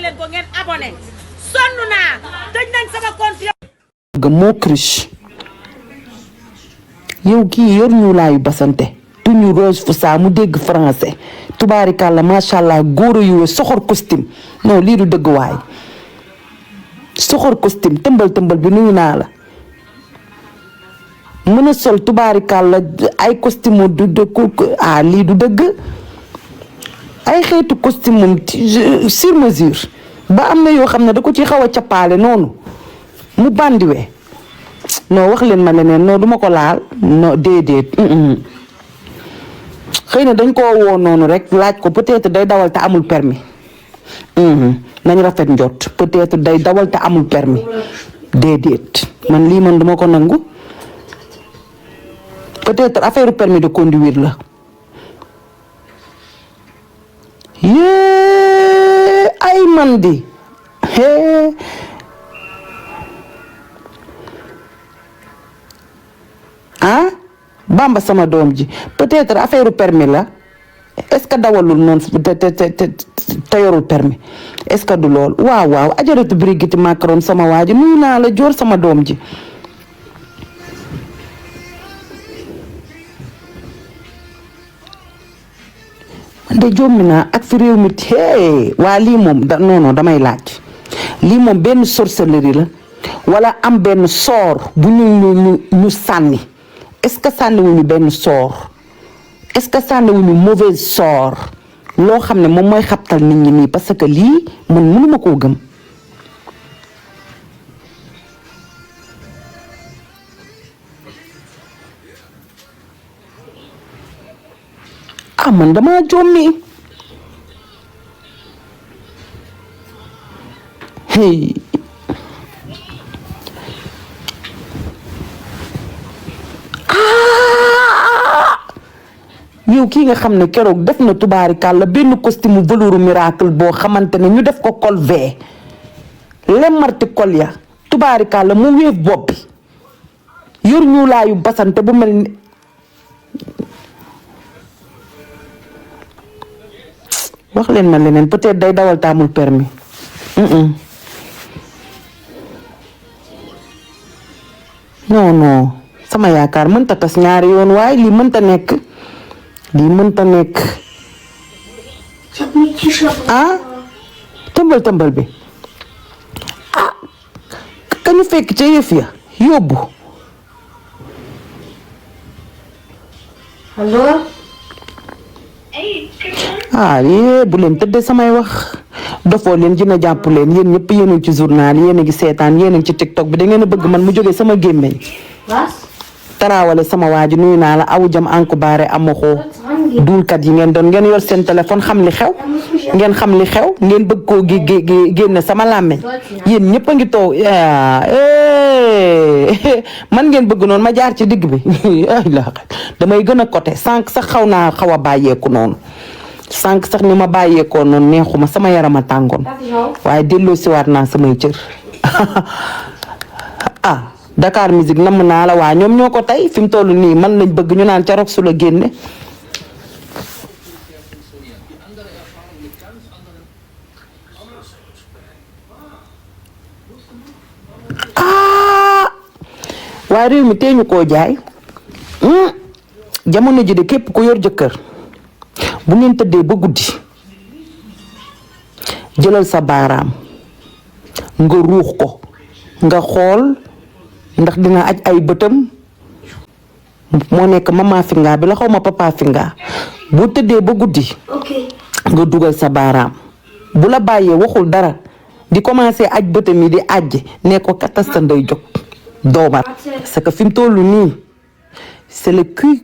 leen ko ngeen abonné sonn naa tëj nañ sama compte moo criche yow kii yor ñu laayu basante tuñu rose fu saa mu dégg français tubaarikàlla macha allah góor yu soxor costume non lii du dëgg waay soxor costume tëmbal bi nuyu naa la mën a sol tubaarikàlla ay costume lii du dëgg ay xeetu costume sur mesure ba am na yoo xam ne da ko ci xaw a cappaale noonu mu bandiwee non wax leen ma leneen non duma ko laal non déedéet xëy na dañ koo woo noonu rek laaj ko peut-être day dawal te amul permis nañ rafet njot peut-être day dawal te amul permis déedéet man lii man duma ko nangu peut-être affaire permis de conduire la yee ay man di Bamba sama doom ji peut-être affaire permis la est-ce que dawalul noonu te yorul permis est-ce que du lool waaw ajaratu Brigitte Macron sama waa ji nuyu naa la joor sama doom ji man de jommi naa ak fi réew mi waa lii moom non damay laaj lii moom benn sorcellerie la wala am benn soor bu ñu sànni est-ce que sànniwuñu benn soor est-ce que sànniwuñu mauvais sort loo xam ne moom mooy xabtal nit ñi nii parce que lii man mënuma koo gëm man dama jommi yow kii nga xam ne keroog def na tubaarikàlla benn costume velours miracle boo xamante ne ñu def ko col V lemmarti col ya tubaarikàlla mu wéef bopp bi yor ñu laayu basante bu mel ni wax leen ma leneen peut-être day dawal taamul permis non sama yaakaar mënta tas ñaari yoon waaye lii mënta nekk tëmbal bi kañu fekk ca yëf ya yóbbu allo yee bu leen tëddee samay wax dofoo leen dina jàpp leen yéen ñëpp yéen a ngi ci journal yéen a ngi seetaan yéen a ngi ci TikTok bi da ngeen a bëgg man mu jógee sama gémmeñ taraawale sama waa ji nuyu naa la awu jam anku baare amoxoo duulkat yi ngeen doon ngeen yor seen téléphone xam li xew ngeen bëgg koo génne sama làmmeñ yéen ñëpp a ngi toog man ngeen bëgg noonu ma jaar ci digg bi damay gën a côté sànq sax xaw a bàyyeeku noonu sànq sax ni ma bàyyeekoo noonu neexuma sama yaram a tàngoon waaye delloo siwaat naa samay cër Dakar Musique namm naa la waa ñoom ñoo ko tey fi mu toll nii man lañ bëgg ñu naan ca rok su la génne waaye réew mi tee ñu koo jaay jamono ji de képp ku yor jëkkër bu ngeen tëddee ba guddi jëlal sa baaraam nga ruux ko nga xool ndax dina aj ay bëtam moo nekk mama finga bi la xaw ma papa finga boo tëddee ba guddi nga dugal sa baaraam bu la bàyyee waxul dara di commencer aj bëtam yi di aj ne ko katasta nday jóg doomar parce que fi mu toll nii c'est le cucu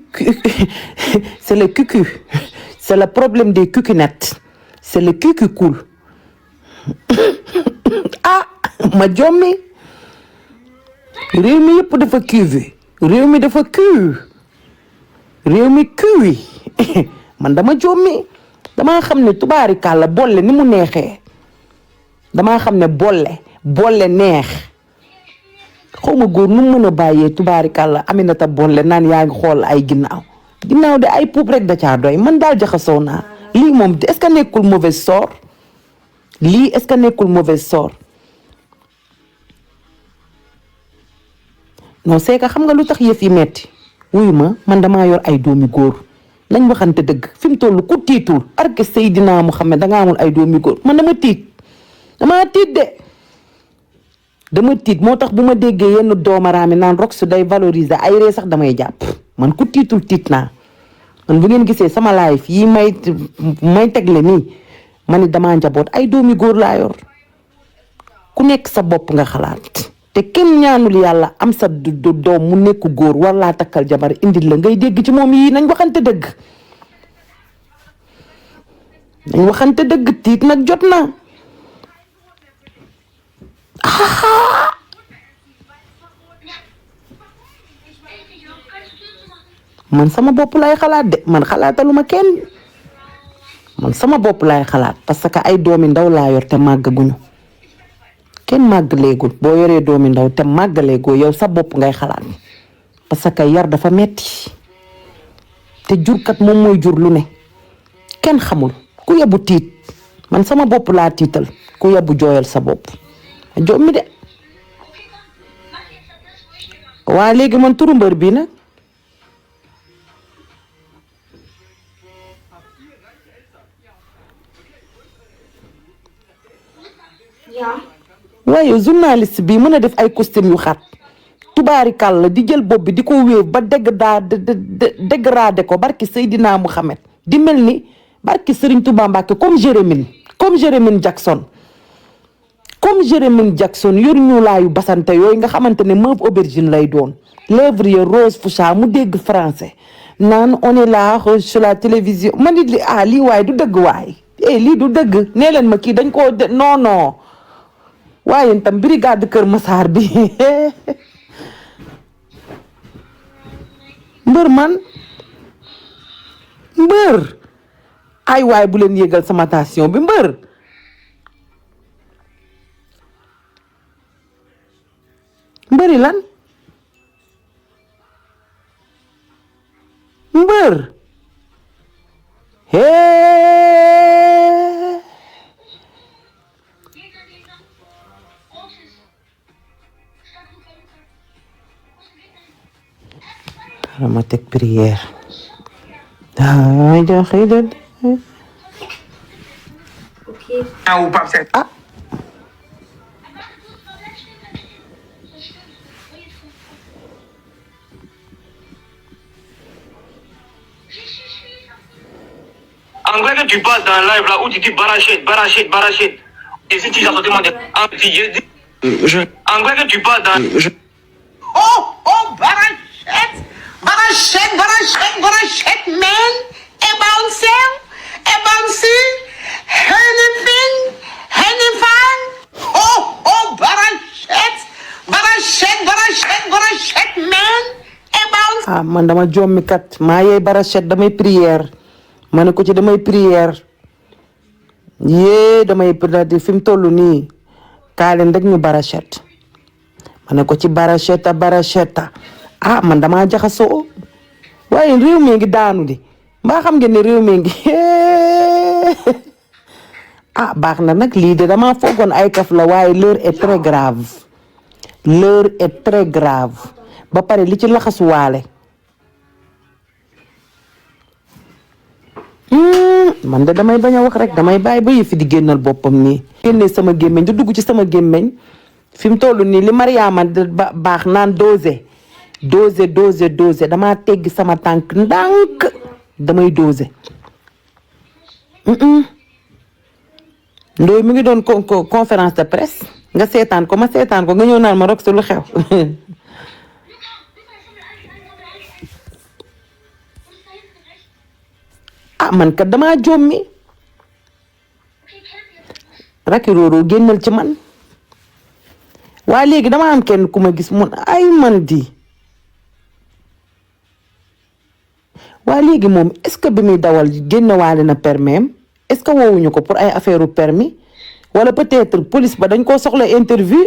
c'est le problème des cucunettes c'est le cucu cool ma jommi réew mi yëpp dafa cuve réew mi dafa cuve réew mi cuve man dama jommi damaa xam ne tubaarikàlla bolle ni mu neexee damaa xam ne bolle neex xawma góor nu mu mën a bàyyee tubaarikàlla Aminata bolle naan yaa ngi xool ay ginnaaw de ay puub rek da caa doy man daal jaxasoo naa lii moom est-ce que nekkul mauvais sort lii est-ce que nekkul mauvais sort non c'est que xam nga lu tax yëf yi metti wuyu ma man damaa yor ay doomi góor nañ waxante dëgg fi mu toll ku tiitul arke Seydina Muhammad danga amul ay doomi góor man damaa tiit moo tax bu ma déggee yenn doomaraami naan Rox day valoriser ay ree sax damay jàpp man ku tiitul tiit naa man bu ngeen gisee sama live yi may tegle nii ma ni damaa njaboot ay doomi góor laa yor ku nekk sa bopp nga xalaat te kenn ñaanul yàlla am sa doom mu nekk góor war laa takkal jabar indil la ngay dégg ci moom yii nañ waxante dëgg tiit nag jot na man sama bopp lay xalaat de man xalaataluma kenn man sama bopp lay xalaat parce que ay doomi ndaw laa yor te màggaguñu kenn màggaleegul boo yoree doomi ndaw te màggaleegoo yow sa bopp ngay xalaat parce que yar dafa metti te jurkat moom mooy jur lu ne kenn xamul ku yebu tiit man sama bopp laa tiital ku yebu jooyal sa bopp jommi de waa léegi man turu mbër bi nag waaye journaliste bi mën a def ay costume yu xat tubaarikàll la di jël bopp bi di ko wéew ba dégradé ko barki Seydina Muhammad di mel ni barki Serigne Touba Mbacke comme Jérémine Jackson yor ñu laayu basante yooyu nga xamante ne meuf aubergine lay doon lèvres ya rose fuchsia mu dégg français naan on est là sur la télévision ma nit li lii waaye du dëgg waay lii du dëgg nee leen ma kii dañ koo non waaye tam brigade Kër Massar bi mbër ay waay bu leen yégal sama station bi mbër mbëri lan mbër ma teg prière joxe de Anglais que tu passes dans le live là où tu dis barachette. Et si tu as demandé anglais que tu passes dans barachette, man. A bouncing, anything. Barachette, man. A bouncing. Man dama jommi kat maa yey barachette damay prière ma ne ko ci damay prière damay di fi mu toll nii kaaleen rek ñu barachette ma ne ko ci barachette man damaa jaxasoo waaye réew mi ngi daanu di mbaa xam ngeen ne réew mi ngi baax na nag lii de damaa foogoon ay kaf la waaye l'heure est très grave ba pare li ci laxasuwaale man de damay bañ a wax rek damay bàyyi ba yëfi di génnal boppam nii génne sama gémmeñ di dugg ci sama gémmeñ fi mu toll nii li Mariama baax naan dosé damaa teggi sama tànk ndànk damay dosé Ndoye mi ngi doon conférence de presse nga seetaan ko ma seetaan ko nga ñëw naan ma Rox lu xew man kat damaa jommi Racky Roro génnal ci man waa léegi dama am kenn ku ma gis mun ay man di waa léegi moom est-ce que bi muy dawal génnewaale na permis est-ce que woowuñu ko pour ay affaire u permis wala peut-être police ba dañ koo soxla interview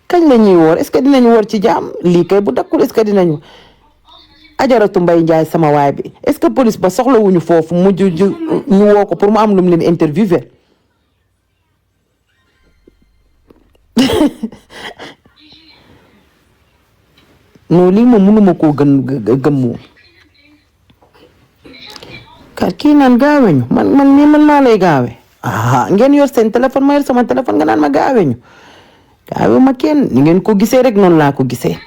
kañ la ñuy woor est-ce que dinañu woor ci jaam lii kay bu dakkul est-ce que dinañu ajaratu Mbay Njaay sama waay bi est-ce que police ba soxlawuñu foofu mujj ñu woo ko pour mu am lu mu leen interviewé non lii moom mënuma koo gëmmoo kat kii naan gaaweñu man maa lay gaawe ngeen yor seen téléphone ma yor sama téléphone nga naan ma gaaweñu gaawe ma kenn ni ngeen ko gisee rek noonu laa ko gisee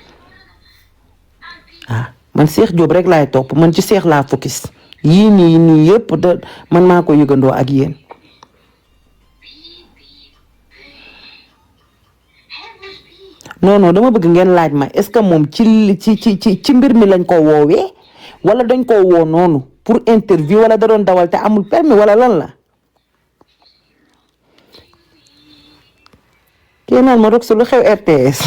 man Cheikh Diop rek laay topp man ci Cheikh laa focus yii nii yëpp man maa ko yëgandoo ak yéen non dama bëgg ngeen laaj ma est-ce que moom ci mbir mi lañ ko woowee wala dañ ko woo noonu pour interview wala da doon dawal te amul permis wala lan la kii naan ma rek su lu xew RTS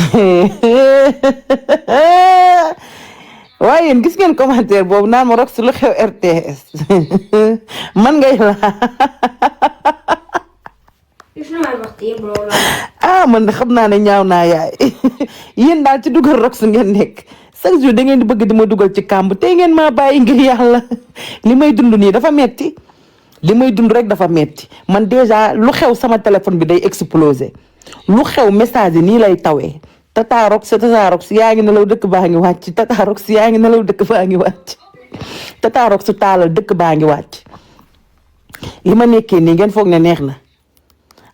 waaye yéen gis ngeen commentaire boobu naan ma rek su lu xew RTS man ngay la man xam naa ne ñaaw naa yaay yéen daal ci dugal rek su ngeen nekk chaque jour da ngeen di bëgg di ma dugal ci kàmb tey ngeen maa bàyyi ngir yàlla li may dund nii dafa metti li may dund rek dafa metti man déjà lu xew sama téléphone bi day exploser lu xew message yi nii lay tawee tataarox si yaa ngi nelaw dëkk baa ngi wàcc tataarox si yaa ngi nelaw dëkk baa ngi wàcc tataarox su taalal dëkk baa ngi wàcc li ma nekkee nii ngeen foog ne neex na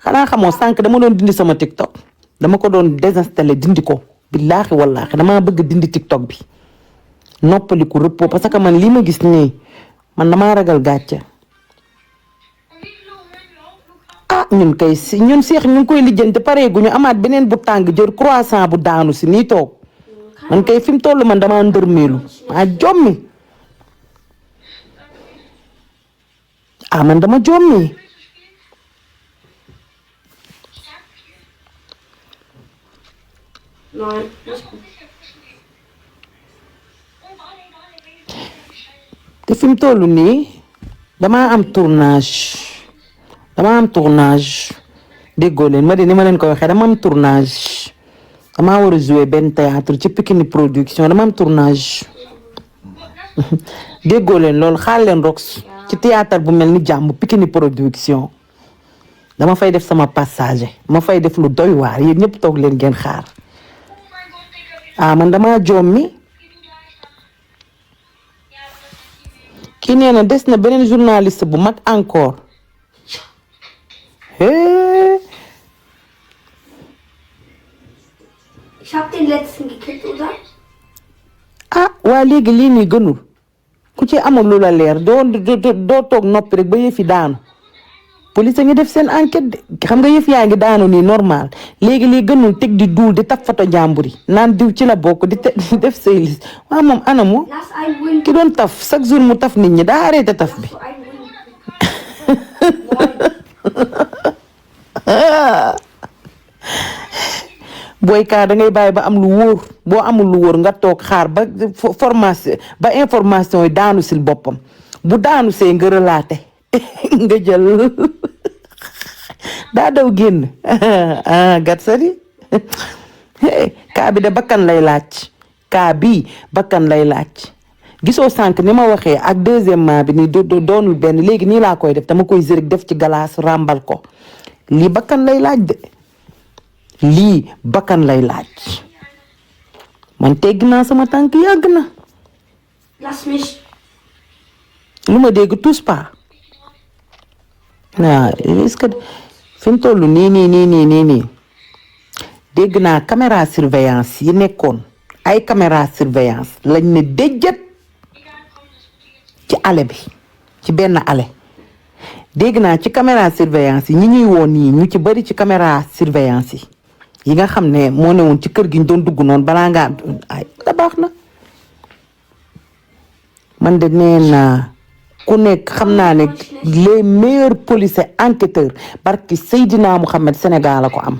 xanaa xamoo sànq dama doon dindi sama TikTok dama ko doon désinstaller dindi ko billaahi wallaahi damaa bëgg dindi TikTok bi noppaliku repos parce que man li ma gis nii man damaa ragal gàcce ñun kay ñun Cheikh ñu ngi koy lijjanti pareeguñu amaat beneen bu tàng jër croissant bu daanu si nii toog man kay fi mu toll man damaa ndërmeelu jommi man dama jommi te fi mu toll nii damaa am tournage déggoo leen ma de ni ma leen ko waxee dama am tournage damaa war a jouer benn théâtre ci Pikini production dama am tournage déggoo leen loolu xaal leen rox ci théâtre bu mel ni jàmm Pikini production dama fay def sama passage ma fay def lu doy waar yéen ñëpp toog leen ngeen xaar man dama jommi kii nee na des na beneen journaliste bu mag encore Ich hab den letzten gekriegt, oder? waa léegi lii nii gënul ku ci amul lu la leer doo toog noppi rek ba yëfi daanu police a ngi def seen enquête xam nga yëf yaa ngi daanu nii normal léegi lii gënul teg di duul di taf foto jàmbur yi naan diw ci la bokk di def say liste waaw moom anamu ki doon taf chaque jour mu taf nit ñi daa arrêté taf bi booy kaa da ngay bàyyi ba am lu wóor boo amul lu wóor nga toog xaar ba information yi daanu sil boppam bu daanu see nga relaté nga jël daa daw génn gat sadi kaa bi de bakkan lay laaj gisoo sànq ni ma waxee ak deuxièmement bi ni doonul benn léegi nii laa koy def dama koy zërig def ci galaas ràmbal ko lii bakkan lay laaj de lii bakkan lay laaj man tegg naa sama tànk yàgg na Lass mich. lu ma dégg tous pas est-ce que fi mu toll nii dégg naa caméra surveillance yi nekkoon ay caméra surveillance lañ ne déjjat ci ale bi ci benn ale dégg naa ci caméra surveillance yi ñi ñuy woon nii ñu ci bari ci caméra surveillance yi nga xam ne moo ne woon ci kër gi ñu doon dugg noonu balaa ngaa ay da baax na man de nee naa ku nekk xam naa ne les meilleurs policiers enquêteurs barki Seydina Mouhamed Sénégal la ko am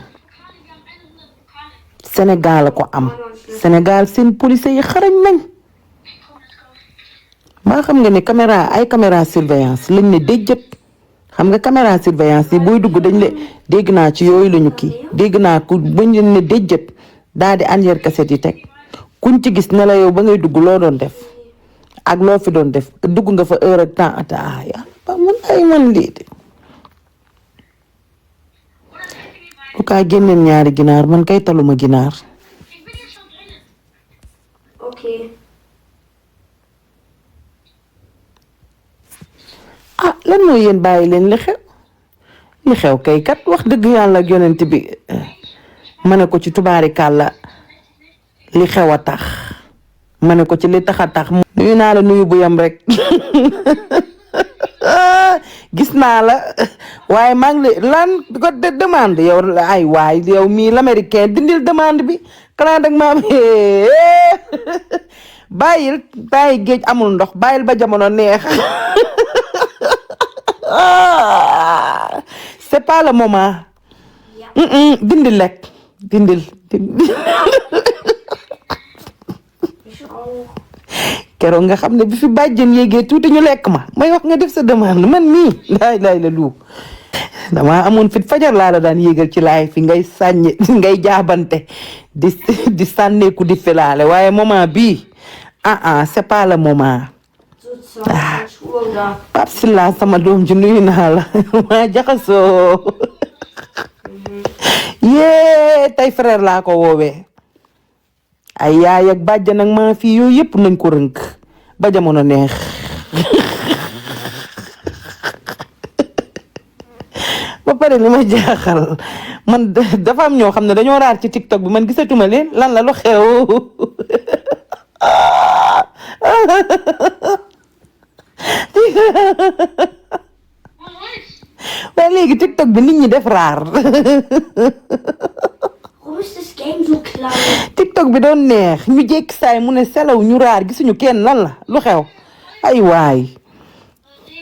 Sénégal seen policiers yi xarañ nañ maa xam nga ne caméra surveillance lañ ne déjjët xam nga caméra surveillance yi booy dugg dañ le dégg naa ci yooyu lañu kii dégg naa ku buñ leen ne déjjët daal di arrière cassette yi teg kuñ ci gis ne la yow ba ngay dugg loo doon def ak loo fi doon def dugg nga fa heure ak temps ata ya ba mun ay man lii de bu kaa génneen ñaari ginaar man kay taluma ginaar Okay. ah lan mooy yéen bàyyi leen li xew kay kat wax dëgg yàlla ak yonent bi ma ne ko ci tubaari kàlla li xew a tax ma ne ko ci li tax a tax nuyu naa la nuyu bu yam rek gis naa la waaye maa ngi lan ko demande yow ay waay yow mii l'américain dindil demande bi xanaa dag maam bàyyi géej amul ndox bàyyil ba jamono neex c'est pas le moment dindil lekk dindil keroog nga xam ne bi fi bàjjen yéegee tuuti ñu lekk ma may wax nga def sa demande man mii laay la lu dama amoon fit fajar laa la daan yéegal ci laay fi ngay sànni ngay jaabante di sànneeku di filaale waaye moment bii c'est pas le moment Pape Sylla sama doom ji nuyu naa la maa jaxasoo yee tey frère laa ko woowee ay yaay ak bàjjan ak maa fii yooyu yëpp nañ ko rënk ba jamono neex ba pare li ma jaaxal man dafa am ñoo xam ne dañoo raar ci TikTok bi man gisatuma leen lan la lu xew waaye léegi TikTok bi nit ñi def raar TikTok bi doon neex ñu jékki saay mu ne selaw ñu raar gisuñu kenn lan la lu xew ay waay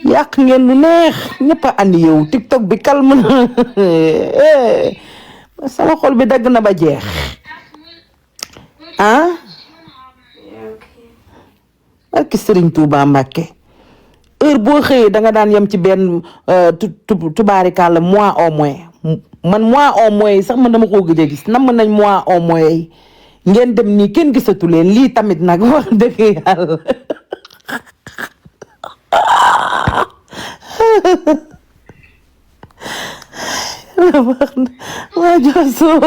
yàq ngeen lu neex ñëpp a andi yow TikTok bi calme na sama xol bi dagg na ba jeex barki Sëriñ Tuubaa Mbàkke heure boo xëyee da nga daan yem ci benn tubaarikàlla mois au moins man mois au moins sax man dama koo gëj a gis nam nañ mois au moins ngeen dem nii kenn gisatu leen lii tamit nag wax dëgg yàlla waa jasoo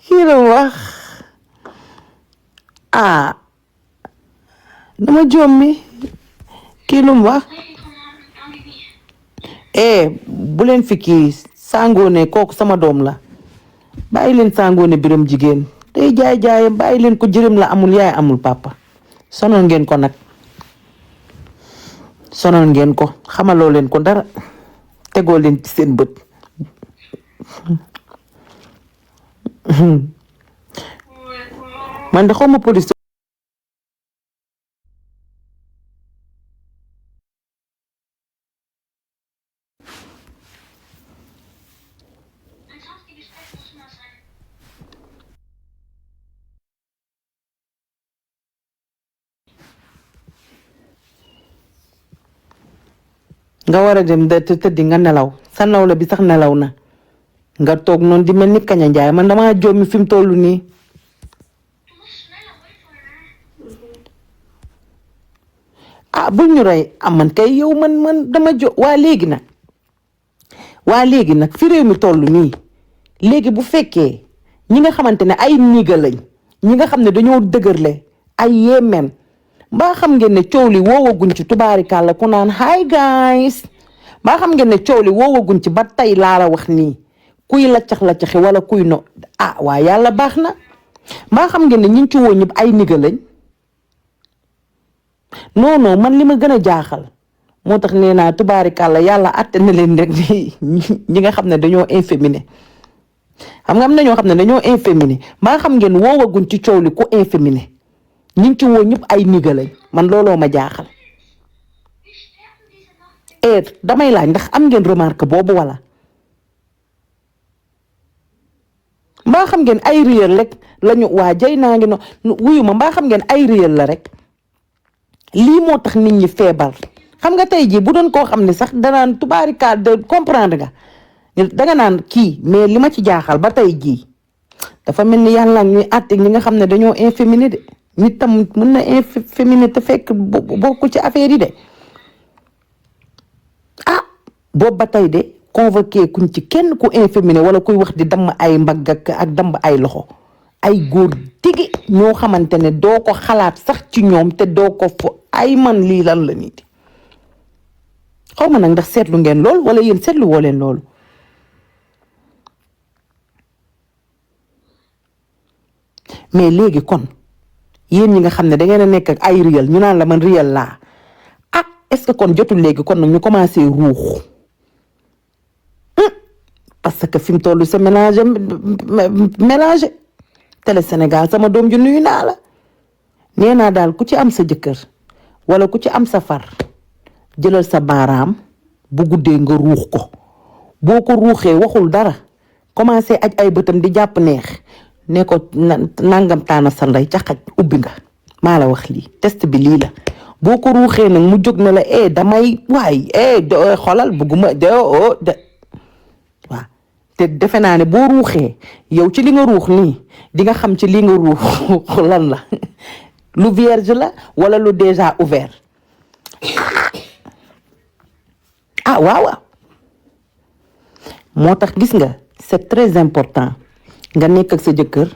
kii la wax dama jommi kii lu mu wax bu leen fi kii Sangoné kooku sama doom la bàyyi leen Sangoné Biram jigéen day jaay-jaayam bàyyi leen ko jërëm la amul yaay amul papa sonal ngeen ko nag sonal ngeen ko xamaloo leen ko dara tegoo leen ci seen bët man de xawma police nga war a dem de tëddi nga nelaw sa nawla bi sax nelaw na nga toog noonu di mel ni kaña njaay man dama jommi fi mu toll nii bul ñu rey man kay yow man dama waa léegi nag fi réew mi toll nii léegi bu fekkee ñi nga xamante ne ay niga lañ ñi nga xam ne dañoo dëgërle ay yemen mbaa xam ngeen ne coow li woowaguñ ci tubaarikàlla ku naan hi guys mbaa xam ngeen ne coow li woowaguñ ci ba tey laa la wax nii kuy laccax-laccaxi wala kuy no waa yàlla baax na mbaa xam ngeen ne ñi ci woo ñëpp ay niga lañ non man li ma gën a jaaxal moo tax nee naa tubaarikàlla yàlla àtte na leen rek ñi nga xam ne dañoo inféminé xam nga am na ñoo xam ne dañoo inféminé mbaa xam ngeen woowaguñ ci coow li ku inféminé ñi ci woo ñëpp ay niga lañ man looloo ma jaaxal damay laaj ndax am ngeen remarque boobu wala mbaa xam ngeen ay réel rek lañu waa jay naa ngi no wuyu ma mbaa xam ngeen ay réel la rek lii moo tax nit ñi feebar xam nga tey jii bu doon koo xam ne sax danaan tubaarikaal de comprendre nga danga naan kii mais li ma ci jaaxal ba tey jii dafa mel ni yàlla ñuy àtte ñi nga xam ne dañoo inféminé de nit tam mën na inféminé te fekk bokku ci affaire yi de boobu ba tey de convoqué kuñ ci kenn ku inféminé wala kuy wax di damm ay mbagg ak damm ay loxo ay góor tigi ñoo xamante ne doo ko xalaat sax ci ñoom te doo ko fo ay man lii lan la nit xaw ma nag ndax seetlu ngeen lool wala yéen seetlu woo leen loolu mais léegi kon yéen ñi nga xam ne da ngeen a nekk ak ay réel ñu naan la man réel laa est-ce que kon jotul léegi kon nag ñu commencé ruux parce que fi mu toll c'est mélangé Télé Sénégal sama doom ju nuyu naa la nee naa daal ku ci am sa jëkkër wala ku ci am sa far jëlal sa baaraam bu guddee nga ruux ko boo ko ruuxee waxul dara commencé aj ay bëtam di jàpp neex ne ko nangam taana sa ndey ca xaj ubbi nga maa la wax lii test bi lii la boo ko ruuxee nag mu jóg na la damay xolal bëgguma waaw te defe naa ne boo ruuxee yow ci li nga ruux nii di nga xam ci li nga ruux lan la lu vierge la wala lu déjà ouvert waaw moo tax gis nga c'est très important nga nekk ak sa jëkkër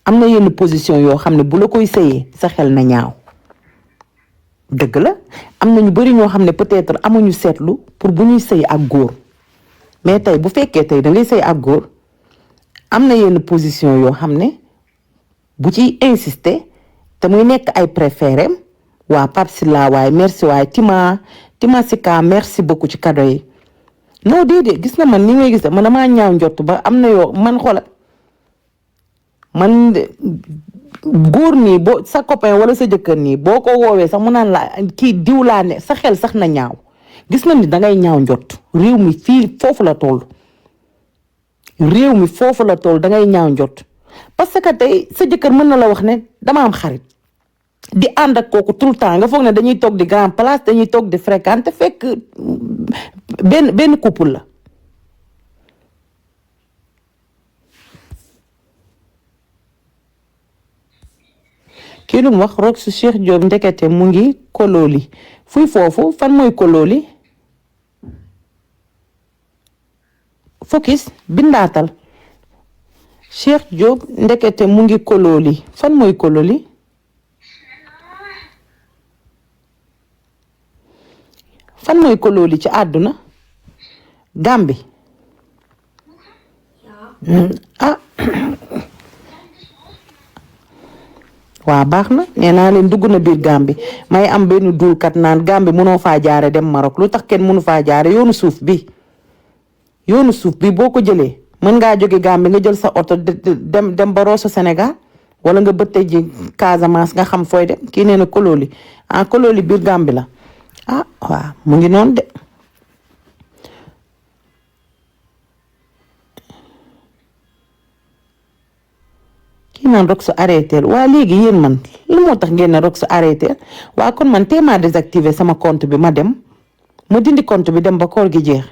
am na yenn position yoo xam ne bu la koy sëyee sa xel na ñaaw dëgg la am na ñu bari ñoo xam ne peut-être amuñu seetlu pour bu ñuy sëy ak góor mais tey bu fekkee tey da ngay sëy ak góor am na yenn position yoo xam ne bu ciy insister te muy nekk ay préféré waa Pape Silla waaye merci waaye Tima Sika merci beaucoup ci cadeau yi non déedéet gis nga man ni ngay gis man damaa ñaaw njott ba am na yoo man xoolal man góor nii boo sa copain wala sa jëkkër nii boo ko woowee sax mu naan la kii diw laa ne sa xel sax na ñaaw gis nga ni dangay ñaaw njott réew mi fii foofu la toll dangay ñaaw njott parce que tey sa jëkkër mën na la wax ne dama am xarit di ànd ak kooku tout le temps nga foog ne dañuy toog di grand place dañuy toog di fréquenter fekk benn couple la kii lu mu wax roog su Cheikh Diop ndekete mu ngi Kololi fuy foofu fan mooy Kololi focus bindaatal Cheikh Diop ndekete mu ngi Kololi fan mooy Kololi fan mooy Kololi ci àdduna Gambie waa baax na nee naa leen dugg na biir Gambie may am benn duulkat naan Gambie mënoo faa jaare dem Maroc lu tax kenn mënu faa jaare yoonu suuf bi boo ko jëlee mën ngaa jóge Gambie nga jël sa oto dem ba Rosso Sénégal wala nga bëtte ji Casamance nga xam fooy dem kii nee na Kololi Kololi biir Gambie la waaw mu ngi noonu de kii naan rok su arrêté waa léegi yéen man lu moo tax ngeen ne rok su arrêté waa kon man téemaa désactiver sama compte bi ma dindi compte bi dem ba koor gi jeex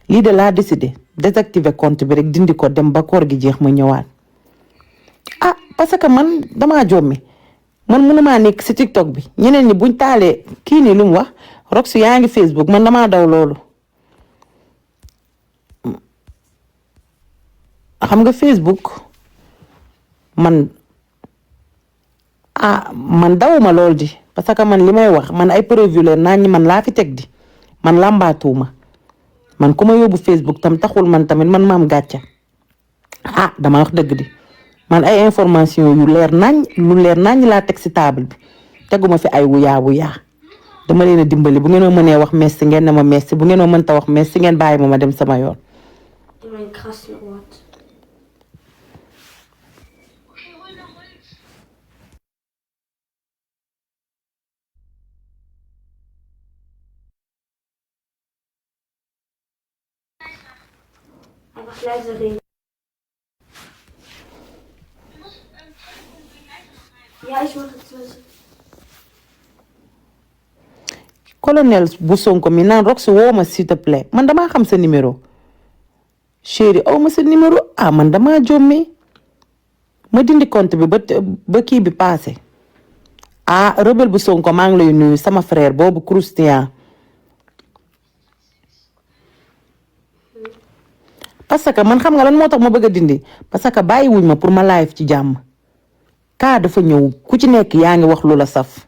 lii de laa décidé désactiver compte bi rek dindi ko dem ba koor gi jeex ma ñëwaat parce que man damaa jommi man mënumaa nekk ci TikTok bi ñeneen ñi buñ taalee kii nii lu mu wax Rox yaa ngi Facebook man damaa daw loolu xam nga Facebook man dawuma lool di parce que man li may wax man ay preuve leen naa ñi man laa fi teg di man làmbaatuuma man ku ma yóbbu Facebook tam taxul man tamit man maam gàcca dama wax dëgg di man ay information yu leer nañ laa teg ci table bi teguma fi ay wuyaa dama leen a dimbali bu ngeen ma mënee wax merci ngeen ne ma merci bu ngeen ma mënta wax merci ngeen bàyyi ma dem sama yoon. colonel bu Sonko mi naan Rox woo ma s'il te plaît man damaa xam sa numéro chéri aw ma sa numéro man damaa jommi ma dindi compte bi ba kii bi passé rebelle bu Sonko maa ngi lay nuyu sama frère boobu Christian parce que man xam nga lan moo tax ma bëgg a dindi parce que bàyyiwuñ ma pour ma live ci jàmm kaa dafa ñëw ku ci nekk yaa ngi wax lu la saf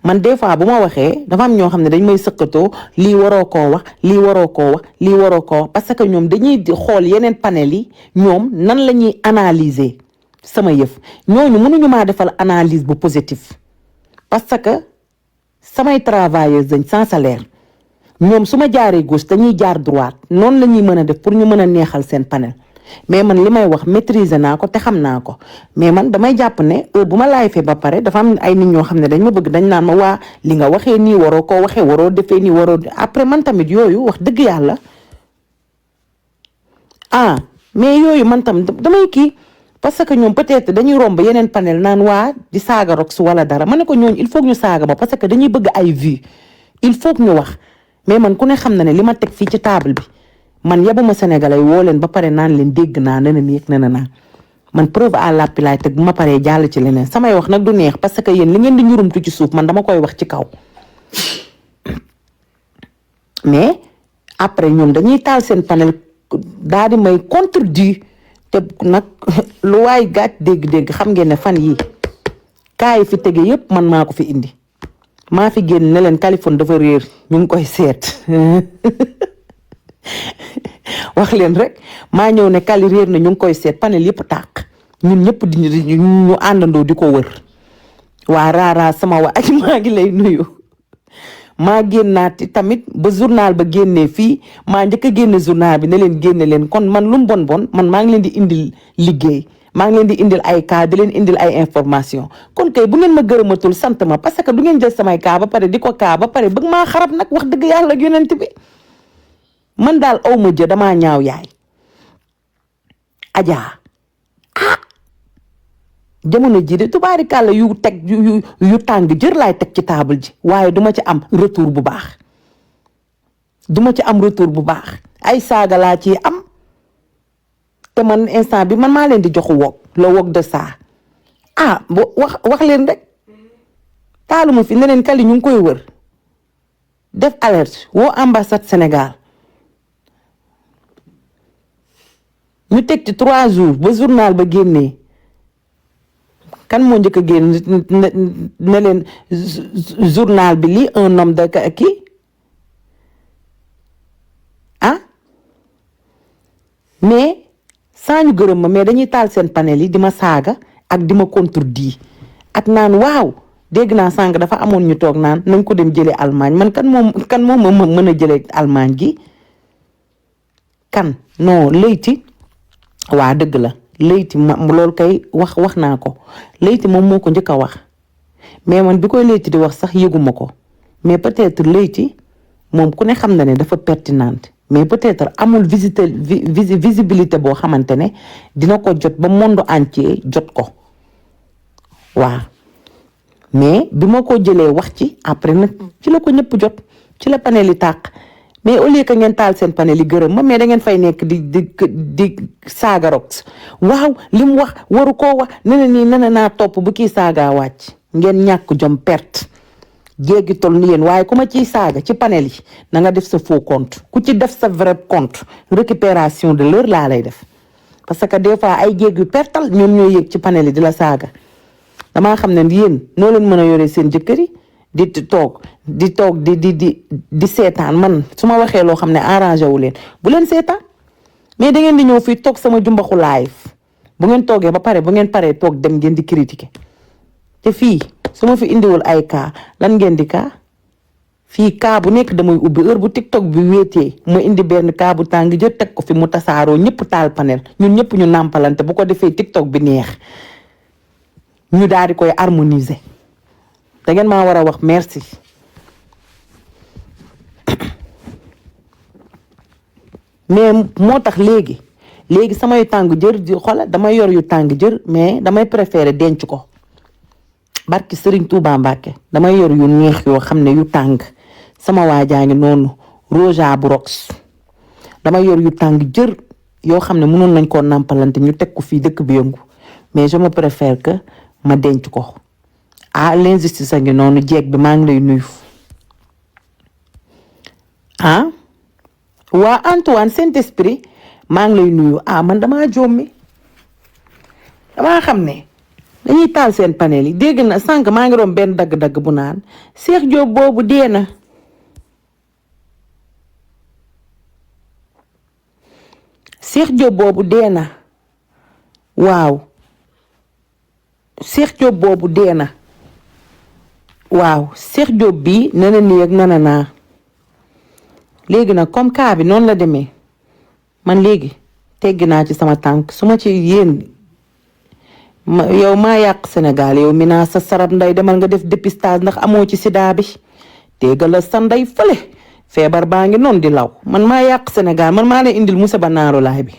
man des fois bu ma waxee dafa am ñoo xam ne dañ may sëkkatoo lii waroo koo wax lii waroo koo wax lii waroo koo wax parce que ñoom dañuy xool yeneen panel yi ñoom nan la ñuy analyser sama yëf ñooñu mënuñu maa defal analyse bu positif parce que samay travailleuse dañ sans salaire ñoom su ma jaaree gauche dañuy jaar droite noonu la ñuy mën a def pour ñu mën a neexal seen panel mais man li may wax maîtriser naa ko te xam naa ko mais man damay jàpp ne bu ma laay fee ba pare dafa am ay nit ñoo xam ne dañ ma bëgg dañ naan ma waa li nga waxee nii waroo koo waxee waroo defee nii waroo après man tamit yooyu wax dëgg yàlla mais yooyu man tam damay kii parce que ñoom peut-être dañuy romb yeneen panel naan waa di saaga rox wala dara ma ne ko ñooñu il faut que ñu saaga ma parce que dañuy bëgg ay vues il faut que ñu wax mais man ku ne xam na ne li ma teg fii ci table bi man yabuma sénégalais woo leen ba pare naan leen dégg naa ne nii ak ne naa man preuve à l'appui laay teg bu ma paree jàll ci leneen samay wax nag du neex parce que yéen li ngeen di ñurumtu ci suuf man dama koy wax ci kaw mais après ñoom dañuy taal seen panel daal di may contredire te nag lu waay gàcc dégg-dégg xam ngeen ne fan yi kaay fi tege yépp man maa ko fi indi maa fi génn ne leen Kaliphone dafa réer ñu ngi koy seet wax leen rek maa ñëw ne Kali réer na ñu ngi koy seet panel yëpp tàq ñun ñëpp di ñu àndandoo di ko wër waa Rara sama waa ak maa ngi lay nuyu maa génnaati tamit ba journal ba génnee fii maa njëkk a génne journal bi ne leen génne leen kon man lu mu bon man maa ngi leen di indil liggéey maa ngi leen di indil ay cas di leen indil ay information kon kay bu ngeen ma gërëmatul sant ma parce que du ngeen jël samay cas ba pare di ko cas ba pare bëgg maa xarab nag wax dëgg yàlla ak yonent bi man daal aw ma jë damaa ñaaw yaay Adja jamono ji de tubaarikàlla yu teg yu tàng jër laay teg ci table ji waaye duma ci am retour bu baax ay saaga laa ci am te man instant bi man maa leen di jox wok la wok de ça wax leen rek taaluma fi ne leen Kali ñu ngi koy wër def alerte woo ambassade Sénégal ñu teg ci 3 jours ba journal ba génnee kan moo njëkk a génn ne leen journal bi lii un homme de kii mais saa ñu gërëm ma mais dañuy taal seen panel yi di ma saaga ak di ma contredire ak naan waaw dégg naa sànq dafa amoon ñu toog naan nañ ko dem jëlee Allemagne man kan moom ma mën a jëlee Allemagne gi kan non Leyti waa dëgg la Leyti loolu kay wax naa ko Leyti moom moo ko njëkk a wax mais man bi koy Leyti di wax sax yëguma ko mais peut-être Leyti moom ku ne xam na ne dafa pertinente mais peut-être amul visibilité boo xamante ne dina ko jot ba monde entier jot ko waaw mais bi ma ko jëlee wax ci après nag ci la ko ñëpp jot ci la panel yi tàq mais au lieu que ngeen taal seen panel yi gërëm ma mais da ngeen fay nekk di saaga rox waaw li mu wax waru koo wax nene naa topp bu kii saaga wàcc ngeen ñàkk jom perte jéggi tol ni yéen waaye ku ma ciy saaga ci panel yi na nga def sa faux compte ku ci def sa vrai compte récupération de l'heure laa lay def parce que des fois ay jéggi pertal ñoom ñoo yéeg ci panel yi di la saaga damaa xam ne yéen noo leen mën a yore seen jëkkër yi di toog di seetaan man su ma waxee loo xam ne arrangé wu leen bu leen seetaan mais da ngeen di ñëw fii toog sama jumbaxu live bu ngeen toogee ba pare bu ngeen paree toog dem ngeen di critiquer te fii su ma fi indiwul ay cas lan ngeen di cas fii cas bu nekk damay ubbi heure bu TikTok bi wéetee ma indi benn cas bu tàng jër teg ko fi mu tasaaroo ñëpp taal panel ñun ñëpp ñu nàmpalante bu ko defee TikTok bi neex ñu daal di koy harmoniser da ngeen maa war a wax merci mais moo tax léegi samay tàng jër di xola damay yor yu tàng jër mais damay préférer denc ko barki Serigne Touba Mbacke damay yor yu neex yoo xam ne yu tàng sama waajaa ngi noonu Roja bu rox damay yor yu tàng jër yoo xam ne mënoon nañ koo nàmpalante ñu teg ko fii dëkk bi yëngu mais je me préfère que ma denc ko l'injustice a ngi noonu jeeg bi maa ngi lay nuyu waa Antoine Saint-Esprit maa ngi lay nuyu man damaa jommi damaa xam ne dañuy taal seen panel yi dégg na sànq maa ngi doon benn dagg-dagg bu naan Cheikh Diop boobu dee na Cheikh Diop boobu dee na waaw Cheikh Diop boobu dee na waaw Cheikh Diop bi nana nii ak nana naa léegi nag comme cas bi noonu la demee man léegi teggi naa ci sama tànk su ma ci yéen yow maa yàq Sénégal yow mi naa sa sarab nday demal nga def dépistage ndax amoo ci sida bi téegal la sa nday fële feebar baa ngi noonu di law man maa yàq Sénégal man maa lay indil Moussa Ba naaru laay bi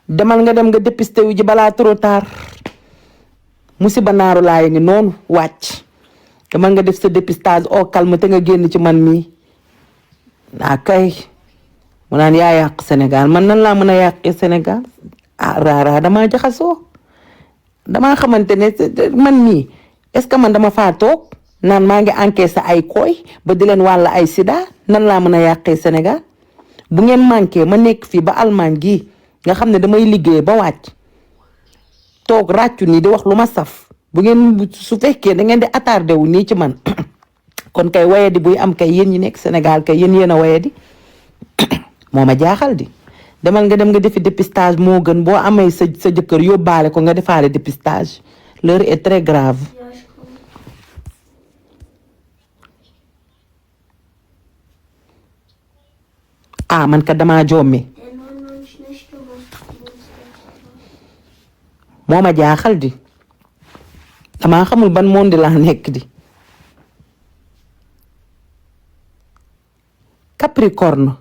demal nga dem nga dépisté wu ji balaa trop tard musiba naaru laay ngi noonu wàcc demal nga def sa dépistage au calme te nga génn ci man mii kay mu naan yaa yàq Sénégal man nan laa mën a yàqee Sénégal raaraa damaa jaxasoo damaa xamante ne man mii est-ce que man dama faa toog naan maa ngi encaissé ay kooy ba di leen wàll ay sida nan laa mën a yàqee Sénégal bu ngeen manqué ma nekk fii ba Allemagne gii nga xam ne damay liggéey ba wàcc toog ràccu nii di wax lu ma saf bu ngeen su fekkee da ngeen di attardé wu nii ci man kon kay wayadi buy am kay yéen ñi nekk Sénégal kay yéen a wayadi moo ma jaaxal di demal nga dem nga defi dépistage moo gën boo amee sa jëkkër yóbbaale ko nga defaale dépistage l'heure est très grave man ka damaa jommi moo ma jaaxal di damaa xamul ban monde laa nekk di Capricorne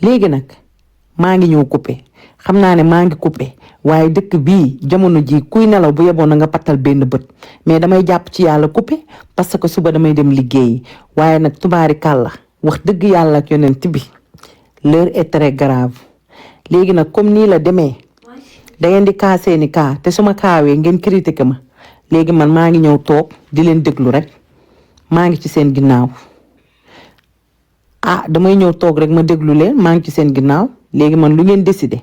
léegi nag maa ngi ñëw coupé xam naa ne maa ngi coupé waaye dëkk bii jamono ji kuy nelaw bu yeboon na nga pattal benn bët mais damay jàpp ci yàlla coupé parce que suba damay dem liggéeyi waaye nag tubaari kàlla wax dëgg yàlla ak yonent bi l'heure est très grave léegi nag comme nii la demee da ngeen di kaa seeni kaa te su ma kaawee ngeen critiqué ma léegi man maa ngi ñëw toog di leen déglu rek maa ngi ci seen ginnaaw damay ñëw toog rek ma déglu leen maa ngi ci seen ginnaaw léegi man lu ngeen décidé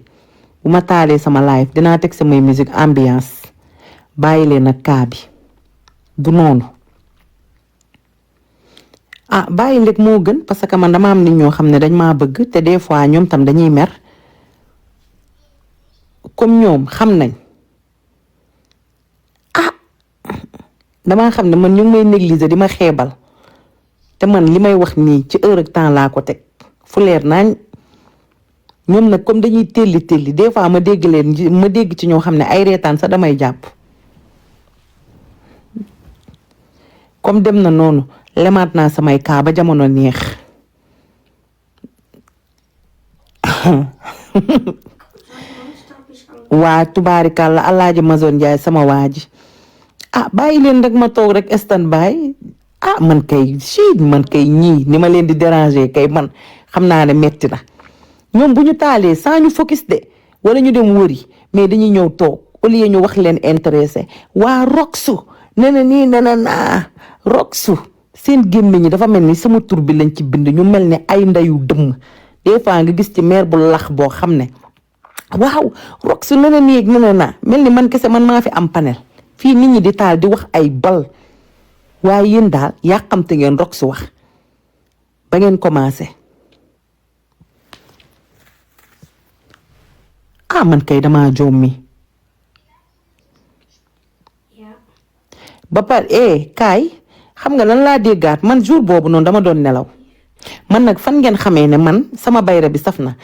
bu ma taalee sama live dinaa teg samay musique ambiance bàyyi leen ak kaa bi du noonu bàyyi léeg moo gën parce que man dama am nit ñoo xam ne dañ maa bëgg te des fois ñoom tam dañuy mer comme ñoom xam nañ damaa xam ne man ñu ngi may négliger di ma xeebal te man li may wax nii ci heure ak temps laa ko teg fu leer naañ ñoom nag comme dañuy telli des fois ma dégg ci ñoo xam ne ay reetaan sax damay jàpp comme dem na noonu lemaat naa samay kaa ba jamono neex waa tubaarikàlla Alaaji Mazone Njaay sama waa ji bàyyi leen rek ma toog rek stand by man kay ñii ni ma leen di déranger kay man xam naa ne metti na ñoom bu ñu taalee sans ñu focus de wala ñu dem wëri mais dañuy ñëw toog au lieu ñu wax leen intéressé waa Roxu nena nii nena naa Roxu seen gémmiñ ñi dafa mel ni sama tur bi lañ ci bind ñu mel ne ay ndeyu dëmm des fois nga gis ci maire bu lax boo xam ne waaw Roxu nena nii ak nena naa mel ni man kese man maa fi am panel fii nit ñi di taal di wax ay bal waaye yéen daal yàqamte ngeen Roxu wax ba ngeen commencé man kay dama jommi ba pare kaay xam nga lan laa déggaat man jour boobu noonu dama doon nelaw man nag fan ngeen xamee ne man sama bayra bi saf na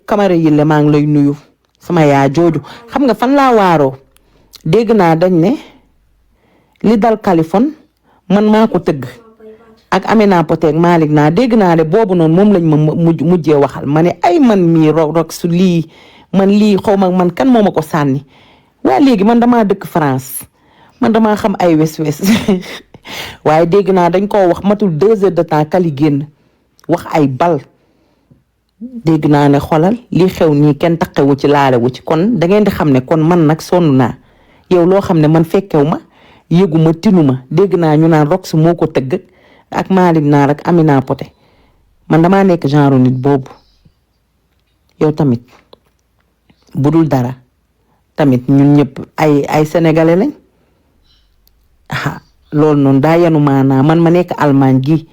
camara yi le maa ngi lay nuyu sama yaa jooju xam nga fan laa waaroo dégg naa dañ ne li dal Kaliphone man maa ko tëgg ak Amina Poté ak Malick naa dégg naa ne boobu noonu moom lañ ma mujjee waxal ma ne ay man mii Roxu lii man lii xaw ma man kan moo ma ko sànni waa léegi man damaa dëkk France man damaa xam ay wes waaye dégg naa dañ koo wax matul 2 heures de temps kali génn wax ay bal dégg naa ne xolal li xew nii kenn taqewu ci laalewu ci kon da ngeen di xam ne kon man nag sonn naa yow loo xam ne man fekkew ma yëguma tinuma dégg naa ñu naan Rox moo ko tëgg ak Malick Naar ak Amina Poté man damaa nekk genre nit boobu yow tamit bu dul dara tamit ñun ñëpp ay sénégalais lañ ah loolu noonu daa yanu maanaa man ma nekk Allemagne gi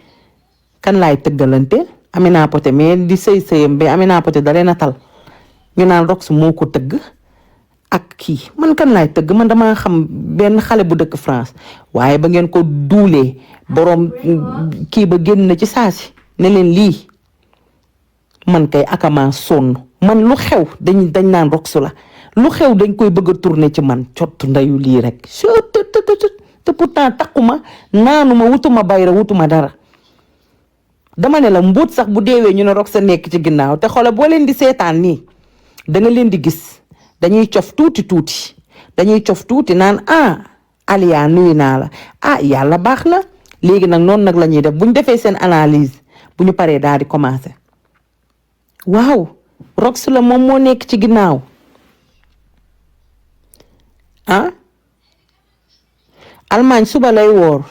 kan laay tëggalante Amina Poté mais di sëyam ba Amina Poté da leen a tal ñu naan Rox moo ko tëgg ak kii man kan laay tëgg man damaa xam benn xale bu dëkk France waaye ba ngeen ko duulee boroom kii ba génn na ci saasi ne leen lii man kay akama sonn man lu xew dañ naan Rox la lu xew dañ koy bëgg a tourner ci man cott ndeyu lii rek te pourtant takkuma naanuma wutuma bayra wutuma dara dama ne la mbuut sax bu deewee ñu ne Rox sa nekk ci ginnaaw te xoolal boo leen di seetaan nii da nga leen di gis dañuy cof tuuti dañuy cof tuuti naan Aliya nuyu naa la yàlla baax na léegi nag noonu nag la ñuy def bu ñu defee seen analyse bu ñu paree daal di commencer waaw Rox la moom moo nekk ci ginnaaw Allemagne suba lay woor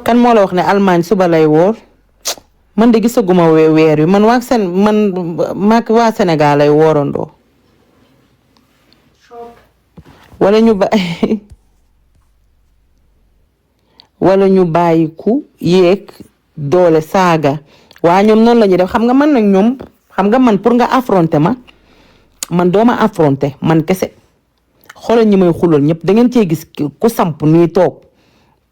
kan moo la wax ne Allemagne suba lay woor man de gisaguma weer wi man waa Sénégal lay woorandoo wala ñu bàyyi ku yéeg doole saaga waa ñoom noonu la ñuy def xam nga man nag ñoom xam nga man pour nga affronter ma man dooma affronter man kese xoolal ñi may xulal ñëpp da ngeen cee gis ku samp nii toog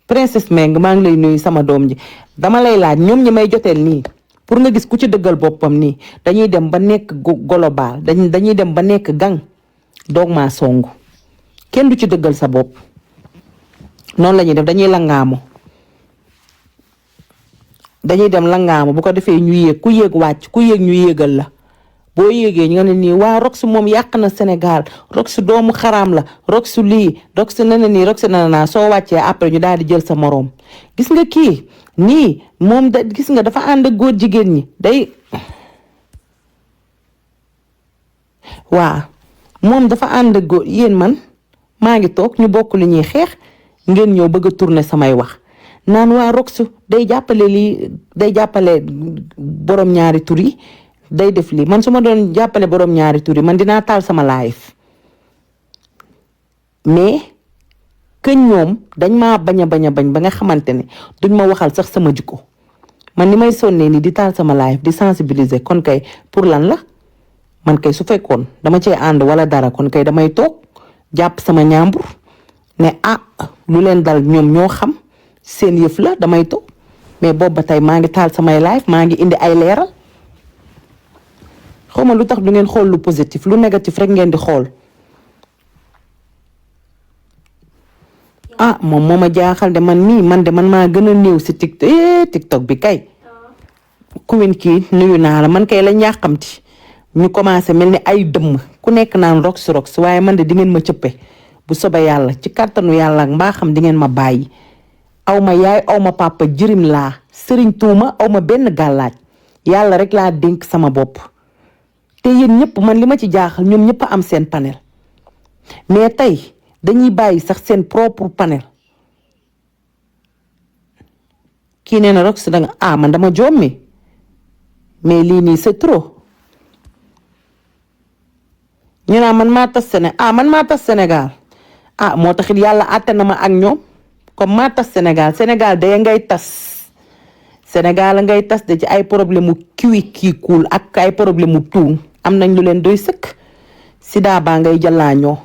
princesse Meng maa ngi lay nuyu sama doom ji dama lay laaj ñoom ñi may joteel nii pour nga gis ku ci dëggal boppam nii dañuy dem ba nekk global dañuy dem ba nekk gang doog maa songu kenn du ci dëggal sa bopp noonu la ñuy def dañuy langaamu dañuy dem langaamu bu ko defee ñu yéeg ku yéeg wàcc ku yéeg ñu yéegal la boo yéegee ñu nga ne nii waa Rox moom yàq na Sénégal Rox doomu xaraam la Rox lii Rox nana nii Rox nana naa soo wàccee après ñu daal di jël sa moroom gis nga kii nii moom da gis nga dafa ànd ak góor jigéen ñi day waa moom dafa ànd ak góor yéen man maa ngi toog ñu bokk li ñuy xeex ngeen ñëw bëgg a tourner samay wax naan waa Rox day jàppale lii day jàppale borom ñaari tur yi day def lii man su ma doon jàppale borom ñaari tur yi man dinaa taal sama live mais que ñoom dañ maa bañ ba nga xamante ne duñ ma waxal sax sama jikko man ni may sonnee ni di taal sama live di sensibiliser kon kay pour lan la man kay su fekkoon dama cee ànd wala dara kon kay damay toog jàpp sama ñaambur ne lu leen dal ñoom ñoo xam seen yëf la damay toog mais boobu ba tey maa ngi taal samay live maa ngi indi ay leeral xawma lu tax du ngeen xool lu positif lu négatif rek ngeen di xool moom moo ma jaaxal de man maa gën a néew si TikTok bi kay kuwin kii nuyu naa la man kay lañ yàqamti ñu commencé mel ni ay dëmm ku nekk naan Rox waaye man de di ngeen ma cëppe bu soobee yàlla ci kàttanu yàlla ak mbaaxam di ngeen ma bàyyi aw ma yaay aw ma papa jirim laa sëriñ tuuma aw ma benn gàllaaj yàlla rek laa dénk sama bopp te yéen ñëpp man li ma ci jaaxal ñoom ñëpp a am seen panel mais tey dañuy bàyyi sax seen propre panel kii nee na Rox da nga man dama jommi mais lii nii c'est trop ñu naan man maa tas Sénégal moo taxit yàlla àtte na ma ak ñoom comme maa tas Sénégal day ngay tas Sénégal ngay tas de ci ay problème mu kii kuul ak ay problème mu tuun am nañ lu leen doy sëkk sida baa ngay jëlaañoo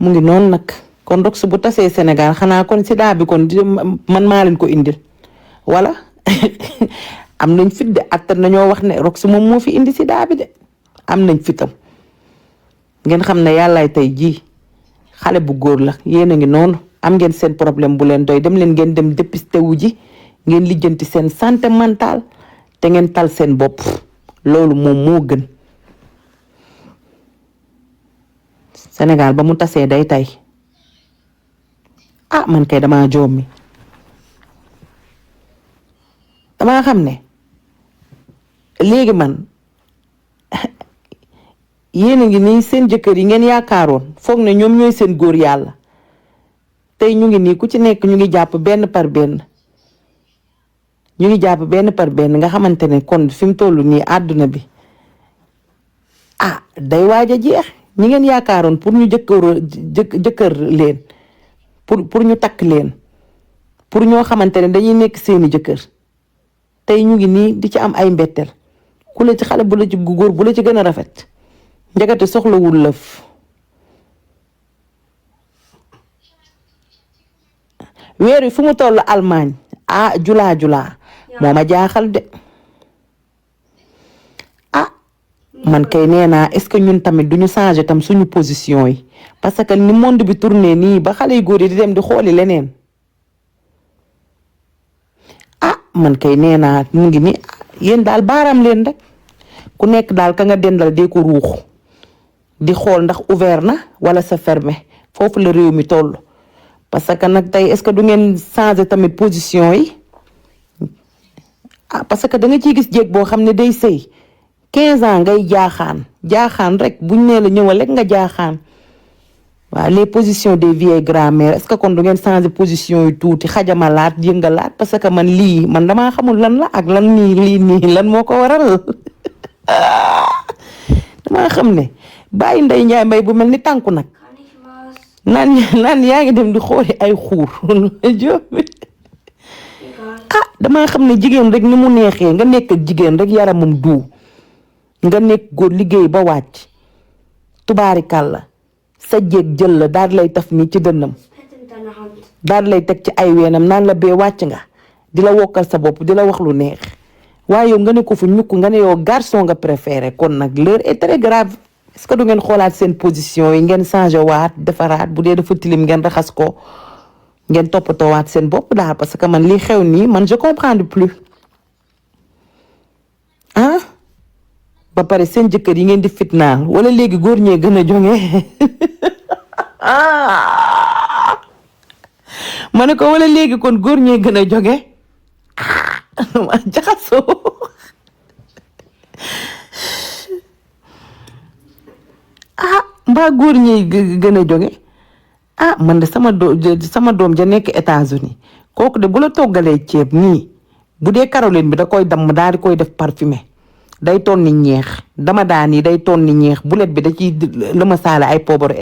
mu ngi noonu nag kon Rox bu tasee Sénégal xanaa kon sida bi kon man maa leen ko indil wala am nañ fit de attan nañoo wax ne Rox moom moo fi indi sida bi de am nañ fitam ngeen xam ne yàllaay tey jii xale bu góor la yéen a ngi noonu am ngeen seen problème bu leen doy dem leen ngeen dem dépisté wu ji ngeen lijjanti seen santé mentale te ngeen tal seen bopp loolu moom moo gën Sénégal ba mu tasee day tay ah man kay damaa jommi damaa xam ne léegi man yéen a ngi nii seen jëkkër yi ngeen yaakaaroon foog ne ñoom ñooy seen góor yàlla tey ñu ngi nii ku ci nekk ñu ngi jàpp benn par benn nga xamante ne kon fi mu toll nii àdduna bi day waaj a jeex ñi ngeen yaakaaroon pour ñu jëkkër leen pour ñu takk leen pour ñoo xamante ne dañuy nekk seeni jëkkër tey ñu ngi nii di ci am ay mbetteel ku la ci xale bu la ci góor bu la ci gën a rafet njagate soxlawul lëf weer wi fu mu toll Allemagne julaa moo ma jaaxal de man kay nee naa est-ce que ñun tamit duñu changer tam suñu position yi parce que ni monde bi tourné nii ba xale yu góor yi di dem di xooli leneen man kay nee naa mu ngi ni yéen daal baaraam leen rek ku nekk daal ka nga dendal dee ko ruux di xool ndax ouvert na wala sa fermé foofu la réew mi toll parce que nag tey est-ce que du ngeen changer tamit position yi parce que da nga ciy gis jéeg boo xam ne day sëy 15 ans ngay jaaxaan rek buñ nee la ñëwal rek nga jaaxaan waaw les positions des vieilles grand-mères est-ce que kon du ngeen changer position yu tuuti xajamalaat yëngalaat parce que man damaa xamul lan la ak lan nii lan moo ko waral damaa xam ne bàyyi Ndeye Ndiaye Mbaye bu mel ni tànku nag naan yaa ngi dem di xooli ay xuur damaa xam ne jigéen rek ni mu neexee nga nekk ak jigéen rek yaramam du nga nekk góor liggéey ba wàcc tubaarikàlla sa jéeg jël la daal lay taf nii ci dënnam daal lay teg ci ay weenam naan la bee wàcc nga di la wokkal sa bopp di la wax lu neex waaye yow nga ne ko fu ñukk nga ne yow garçon nga préféré kon nag l'heure est très grave est-ce que du ngeen xoolaat seen position yi ngeen changé waat defaraat bu dee dafa tilim ngeen raxas ko ngeen toppatoo waat seen bopp daal parce que man lii xew nii man je comprends plus ba pare seen jëkkër yi ngeen di fitnaal wala léegi góor ñee gën a jonge ma ne ko wala léegi kon góor ñee gën a jonge ma jaxasoo mbaa góor ñee gën a jonge man de sama doom ja nekk États-Unis kooku de bu la toggalee ceeb nii bu dee Caroline bi da koy damm daal di koy def parfumé day toon ni ñeex dama daan yi day toon ni ñeex bulet bi da ciy lëma saale ay poobaru